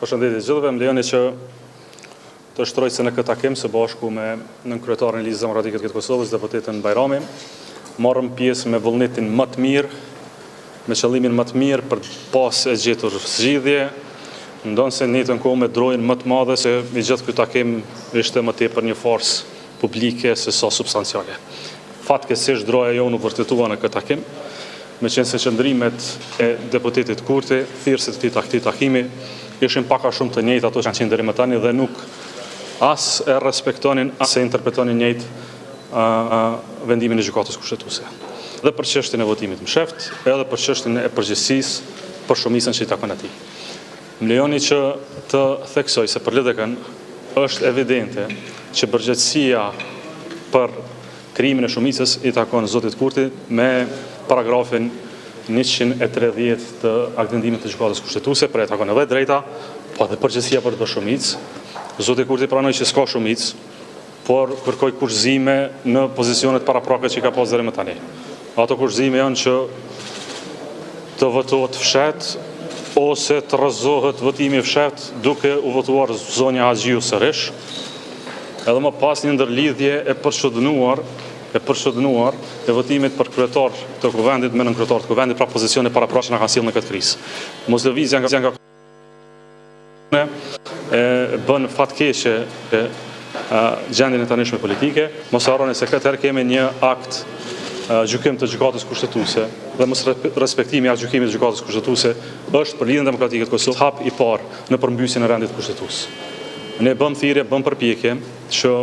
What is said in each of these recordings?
Përshëndetje të gjithëve, më lejoni që të shtroj se në këtë takim së bashku me nënkryetarin e Listës Demokratike të Kosovës, deputeten Bajrami, morëm pjesë me vullnetin më të mirë, me qëllimin më të mirë për të pas e gjetur zgjidhje, ndonëse në njëjtën kohë me drojën më të madhe se i gjithë ky takim ishte më tepër një farsë publike se sa substanciale. Fatkeqësisht droja jonë u vërtetua në këtë takim, meqenëse qëndrimet e deputetit Kurti, thirrësit të këtij takimi, ishin pak a shumë të njëjta ato që kanë qenë deri më tani dhe nuk as e respektonin as e interpretonin njëjtë vendimin e Gjykatës Kushtetuese. Dhe për çështjen e votimit msheft, edhe për çështjen e përgjegjësisë për shumicën që i takon atij. Më lejoni që të theksoj se për LDK-në është evidente që përgjegjësia për krijimin e shumicës i takon zotit Kurti me paragrafin 130 të aktvendimit të Gjykatës Kushtetuese, pra i takon edhe e drejta, po edhe përgjegjësia për të bërë shumicë. Zoti Kurti pranoi që s'ka shumicë, por kërkoi kushtëzime në pozicionet paraprake që i ka pas deri më tani. Ato kushtëzime janë që të votohet fshehtë ose të rrëzohet votimi i fshehtë duke u votuar zonja Haxhiu sërish. Edhe më pas një ndërlidhje e përçudnuar e përçudnuar e votimit për kryetar të kuvendit me nënkryetar të kuvendit, pra pozicione paraprake që na kanë sjellë në këtë krizë. Moslëvizja nga e bën fatkeqe gjendjen e tanishme politike. Mos harroni se këtë herë kemi një akt gjykim të Gjykatës Kushtetuese dhe mos respektimi i aktgjykimit të Gjykatës Kushtetuese është për Lidhjen Demokratike të Kosovës hap i parë në përmbysjen e rendit kushtetues. Ne bëmë thirrje, bëmë përpjekje që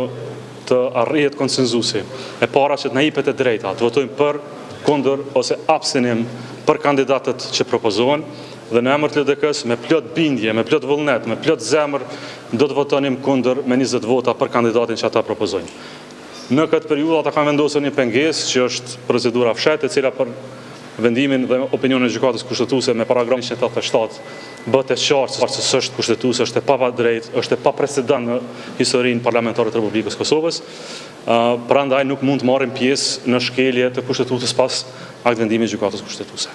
të arrihet konsenzusi. E para që të na jepet e drejta, të votojmë për, kundër ose abstenim për kandidatët që propozohen dhe në emër të LDK-së me plot bindje, me plot vullnet, me plot zemër do të votonim kundër me 20 vota për kandidatin që ata propozojnë. Në këtë periudhë ata kanë vendosur një pengesë që është procedura fshehtë, e cila për vendimin dhe opinionin e Gjykatës Kushtetuese me paragrafin 187 bëhet e qartë se s'është kushtetuese, është e papadrejtë, është e paprecedent në historinë parlamentare të Republikës së Kosovës. Prandaj nuk mund të marrim pjesë në shkelje të kushtetutës pas aktvendimit të Gjykatës Kushtetuese.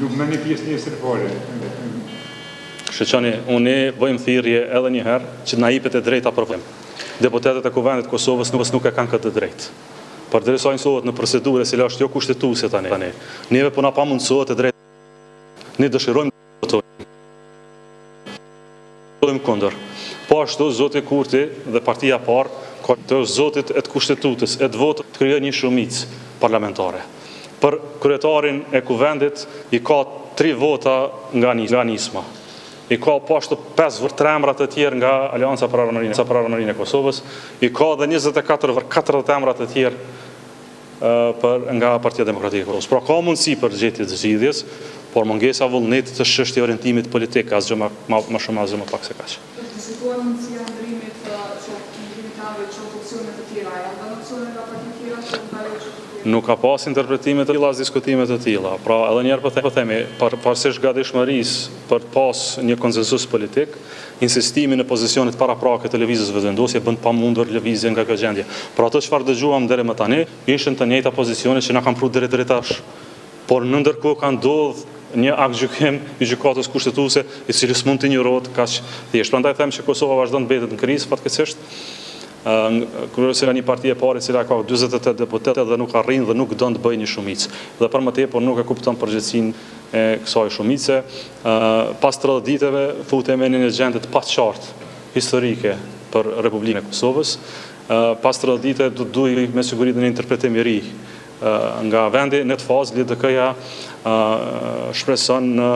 Nuk merrni pjesë nesër fare. Shiqoni, unë bëjmë thirrje edhe një herë që të na jepet e drejta për votim. Deputetët e Kuvendit të Kosovës nuk nuk e kanë këtë të drejtë. Përderisa insistohet në procedurë e cila është jo kushtetuese tani, neve po na pamundësohet e drejta. Ne dëshirojmë të votojmë. Votojmë kundër. Po ashtu zoti Kurti dhe partia e parë ka të Zotit e të Kushtetutës e të votës të krijojë një shumicë parlamentare. Për kryetarin e Kuvendit i ka tri vota nga nga Nisma. I ka po ashtu 5 tre emra të tjerë nga Aleanca për Ardhmërinë për Ardhmërinë e Kosovës, i ka dhe 24 40 emra të tjerë për nga Partia Demokratike e Kosovës. Pra ka mundësi për gjetje të zgjidhjes, por mungesa e vullnetit është çështje e orientimit politik, asgjë më më, më shumë asgjë më pak se kaq. Është diskutuar mundësia e ndërrimit të qoftë ndërrimit të emrit, qoftë opsione të tjera. A janë dhënë opsione nga partitë tjera që mund ta qoftë të tjera? Nuk ka pas interpretime të tilla as diskutime të tilla. Pra edhe një herë po them, po themi, pavarësisht gatishmërisë për të pas një konsensus politik, Insistimi në pozicionet paraprake të Lëvizjes Vetëvendosje bën të pamundur lëvizjen nga kjo gjendje. Pra ato çfarë dëgjuam deri më tani, ishin të njëjta pozicione që na kanë pru deri deri tash. Por në ndërkohë ka ndodhur një aktgjykim i Gjykatës Kushtetuese, i cili s'mund të injorohet kaq thjesht. Prandaj them që Kosova vazhdon të mbetet në krizë fatkeqësisht. Kryesisht nga një parti e parë e cila ka 48 deputetë dhe nuk arrin dhe nuk don të bëjë një shumicë. Dhe për më tepër nuk e kupton përgjegjësinë e kësaj shumice. Pas 30 ditëve futemi në një gjendje të paqartë historike për Republikën e Kosovës. Pas 30 ditëve do të duhej me siguri dhe një interpretim i ri nga vendi. Në këtë fazë LDK-ja shpreson në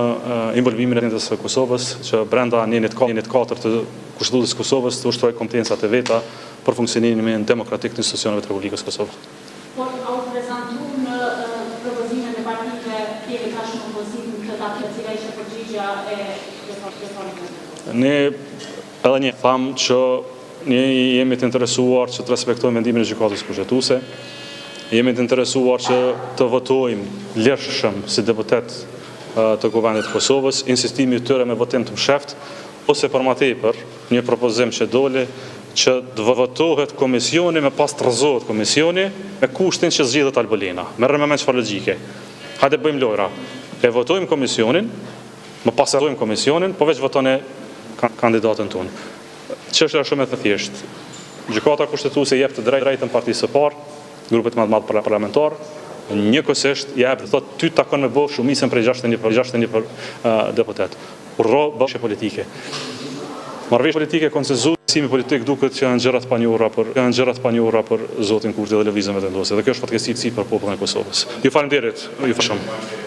involvimin e Presidentes së Kosovës që brenda nenit 4 të Kushtetutës së Kosovës të ushtrojë kompetencat e veta për funksionimin demokratik të institucioneve të Republikës së Kosovës. Por a u prezantuan propozimet e partive tjere tashmë në opozitë në këtë takim, cila ishte përgjigja e kryetarit të LDK-së? Ne edhe një thamë që ne jemi të interesuar që të respektojmë vendimin e Gjykatës Kushtetuese, jemi të interesuar që të votojmë lirshëm si deputet të Kuvendit të Kosovës, insistimi i tyre me votim të msheftë ose për ma tepër, një propozim që doli që të votohet komisioni me pas të rrëzohet komisioni me kushtin që zgjidhet Albulena. Merre me mend çfarë logjike. Hajde bëjmë lojra. E votojmë komisionin, Më pas e rrëzojmë komisionin, po veç votoni kandidatin tonë. Çështja është shumë e thjeshtë. Gjykata Kushtetuese i jep të drejtën partisë së parë, grupit më të madh parlamentar, njëkohësisht ja jep dhe thotë ty të takon me bë shumicën prej 61 për 61 për deputet. Urdhro marrëveshje politike. Marrëveshje politike konsensusi politik duket që janë gjëra të panjohura për janë gjëra të panjohura për zotin Kurti dhe Lëvizjen Vetëvendosje dhe kjo është fatkeqësi për popullin e Kosovës. Ju faleminderit, ju shumë.